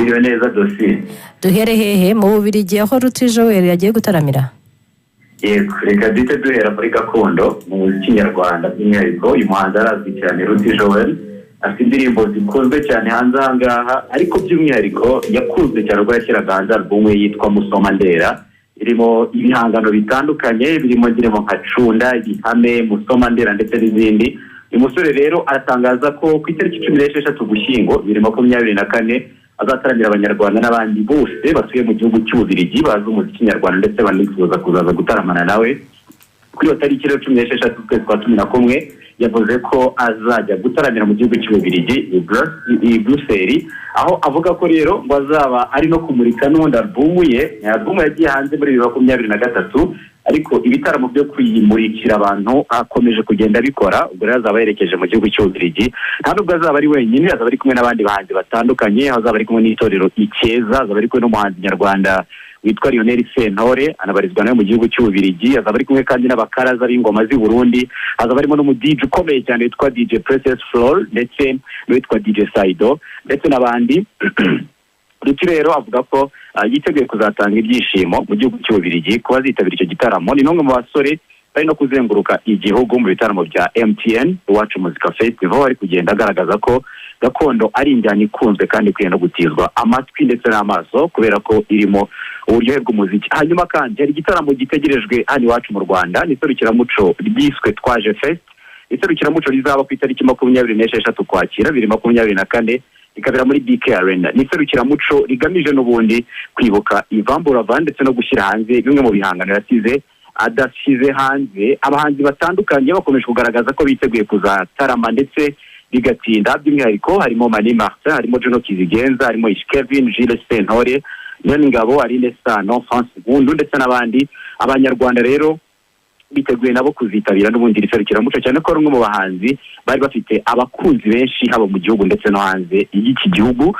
Biriwe neza dosiye. Duhere hehe? Mu Bubirigi aho Ruti Joel yagiye gutaramira? Yego, reka duhite duhera muri gakondo mu muziki nyarwanda. By'umwihariko uyu muhanzi arazwi cyane, Ruti Joel, afite indirimbo zikunzwe cyane hanze aha ngaha, ariko by'umwihariko yakunzwe cyane ubwo yashyiraga hanze alubumu ye yitwa Musomandera, irimo ibihangano bitandukanye, birimo indirimbo nka Cunda, Igihame, Musomandera ndetse n'izindi. Uyu musore rero aratangaza ko ku itariki 16 Ugushyingo 2024 azataramira Abanyarwanda n'abandi bose batuye mu gihugu cy'Ububirigi bazi umuziki nyarwanda ndetse banifuza kuzaza gutaramana nawe. Kuri iyo tariki rero, 16 z'ukwezi kwa 11, yavuze ko azajya gutaramira mu gihugu cy'Ububirigi i Buruseli, aho avuga ko rero ngo azaba ari no kumurika n'ubundi alubumu ye. Ni alubumu yagiye hanze muri 2023, ariko ibitaramo byo kuyimurikira abantu akomeje kugenda abikora. Ubwo rero azaba yerekeje mu gihugu cy'Ububirigi. Nta nubwo azaba ari wenyine, azaba ari kumwe n'abandi bahanzi batandukanye, aho azaba ari kumwe n'itorero Icyeza, azaba ari kumwe n'umuhanzi nyarwanda witwa Lionel Sentore, anabarizwa nawe mu gihugu cy'Ububirigi. Azaba ari kumwe kandi n'abakaraza b'ingoma z'i Burundi, azaba arimo n'umu DJ ukomeye cyane witwa DJ Princess Flor ndetse n'uwitwa DJ Saido ndetse n'abandi. Ruti rero avuga ko yiteguye kuzatanga ibyishimo mu gihugu cy'Ububirigi kuba azitabira icyo gitaramo. Ni n'umwe mu basore bari no kuzenguruka igihugu mu bitaramo bya MTN Iwacu Muzika Festival, ari kugenda agaragaza ko gakondo ari injyana ikunzwe kandi ikwiye no gutizwa amatwi ndetse n'amaso kubera ko irimo uburyohe bw'umuziki. Hanyuma kandi hari igitaramo gitegerejwe hano iwacu mu Rwanda, ni iserukiramuco ryiswe Twaje Fest, iserukiramuco rizaba ku itariki 26 Ukwakira 2024, rikabera muri BK Arena. Ni iserukiramuco rigamije n'ubundi kwibuka Yvan Buravan ndetse no gushyira hanze bimwe mu bihangano yasize adashyize hanze. Abahanzi batandukanye bakomeje kugaragaza ko biteguye kuzatarama ndetse bigatinda. By'umwihariko harimo Mani Martin, harimo Juno Kizigenza, harimo Ish Kevin, Jules Sentore, Niyoningabo, Aline Sano, France Nkundu ndetse n'abandi. Abanyarwanda rero biteguye nabo kuzitabira n'ubundi iri serukiramuco, cyane ko ari umwe mu bahanzi bari bafite abakunzi benshi haba mu gihugu ndetse no hanze y'iki gihugu.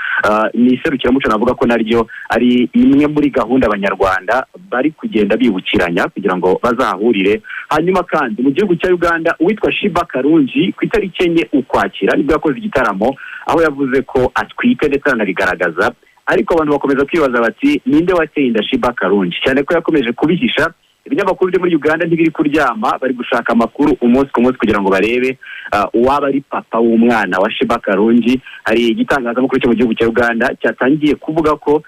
Ni iserukiramuco navuga ko naryo ari imwe muri gahunda Abanyarwanda bari kugenda bibukiranya kugira ngo bazahahurire. Hanyuma kandi mu gihugu cya Uganda, uwitwa Sheebah Karungi ku itariki 4 Ukwakira nibwo yakoze igitaramo aho yavuze ko atwite ndetse aranabigaragaza, ariko abantu bakomeza kwibaza bati: "Ninde wateye inda Sheebah Karungi?" cyane ko yakomeje kubihisha. Ibinyamakuru byo muri Uganda ntibiri kuryama, bari gushaka amakuru umunsi ku munsi kugira ngo barebe uwaba ari papa w'umwana wa Sheebah Karungi. Hari igitangazamakuru cyo mu gihugu cya Uganda cyatangiye kuvuga ko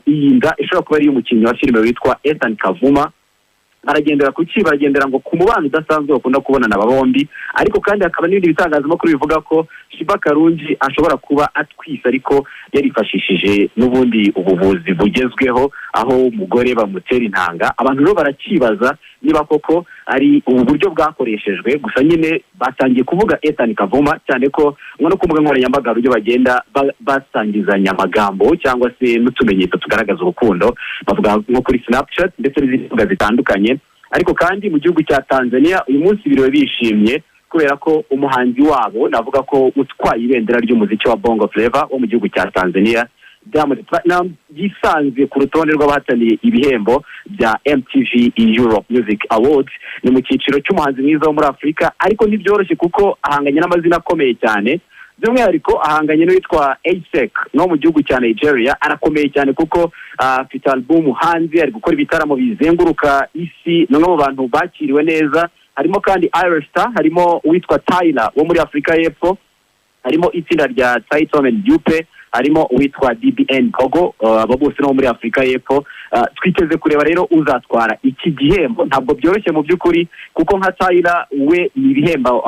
iyi nda ishobora kuba ari iy'umukinnyi wa filime witwa Ethan Kavuma. Baragendera ku ki? Baragendera ngo ku mubano udasanzwe bakunda kubonana aba bombi, ariko kandi hakaba n'ibindi bitangazamakuru bivuga ko Sheebah Karungi ashobora kuba atwise ariko yarifashishije n'ubundi ubuvuzi bugezweho, aho umugore bamutera intanga. Abantu rero barakibaza niba koko ari ubu buryo bwakoreshejwe. Gusa nyine batangiye kuvuga Ethan Kavuma, cyane ko ngo no ku mbuga nkoranyambaga uburyo bagenda basangizanya amagambo cyangwa se n'utumenyetso tugaragaza urukundo, bavuga nko kuri Snapchat ndetse n'izindi mbuga zitandukanye. Ariko kandi mu gihugu cya Tanzania uyu munsi biriwe bishimye kubera ko umuhanzi wabo, navuga ko utwaye ibendera ry'umuziki wa Bongo Flava wo mu gihugu cya Tanzania, Diamond Platnumz, yisanze ku rutonde rw'abahataniye ibihembo bya MTV Europe Music Awards. Ni mu cyiciro cy'umuhanzi mwiza wo muri Afurika, ariko ntibyoroshye kuko ahanganye n'amazina akomeye cyane. By'umwihariko ahanganye n'uwitwa Asake no mu gihugu cya Nigeria. Arakomeye cyane kuko afite album hanze, ari gukora ibitaramo bizenguruka isi, ni umwe mu bantu bakiriwe neza. Harimo kandi Ayra Starr, harimo uwitwa Tyla wo muri Afurika y'Epfo, harimo itsinda rya Titom and Dupe, harimo uwitwa DBN Gogo, abo bose no muri Afurika y'Epfo. Twiteze kureba rero uzatwara iki gihembo. Ntabwo byoroshye mu by'ukuri kuko nka Tyla we ni ibihembo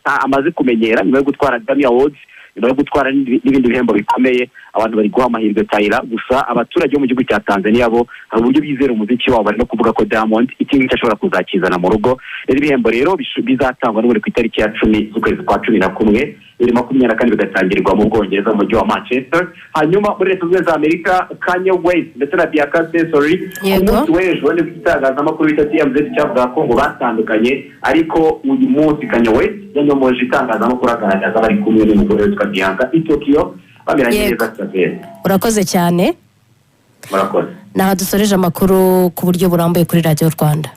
amaze kumenyera nyuma yo gutwara Grammy Awards, nyuma yo gutwara n'ibindi bihembo bikomeye. Abantu bari guha amahirwe Tyla. Gusa abaturage bo mu gihugu cya Tanzania bo hari uburyo bizera umuziki wabo, bari no kuvuga ko Diamond iki ngiki ashobora kuzakizana mu rugo. Rero ibihembo rero bizatangwa n'ubundi ku itariki ya 10 z'ukwezi kwa 11 2024, bigatangirwa mu Bwongereza mu mujyi wa Manchester. Hanyuma muri Leta Zunze Ubumwe za Amerika, Kanye West ndetse na Bianca Censori, ku munsi w'ejo nibwo igitangazamakuru bita TMZ cyavuga ko ngo batandukanye, ariko uyu munsi Kanye West yanyomoje itangazamakuru agaragaza bari kumwe n'umugore witwa Bianca i Tokyo, bameranye neza cyane. Urakoze cyane. Murakoze. Ni aha dusoreje amakuru ku buryo burambuye kuri Radiyo Rwanda.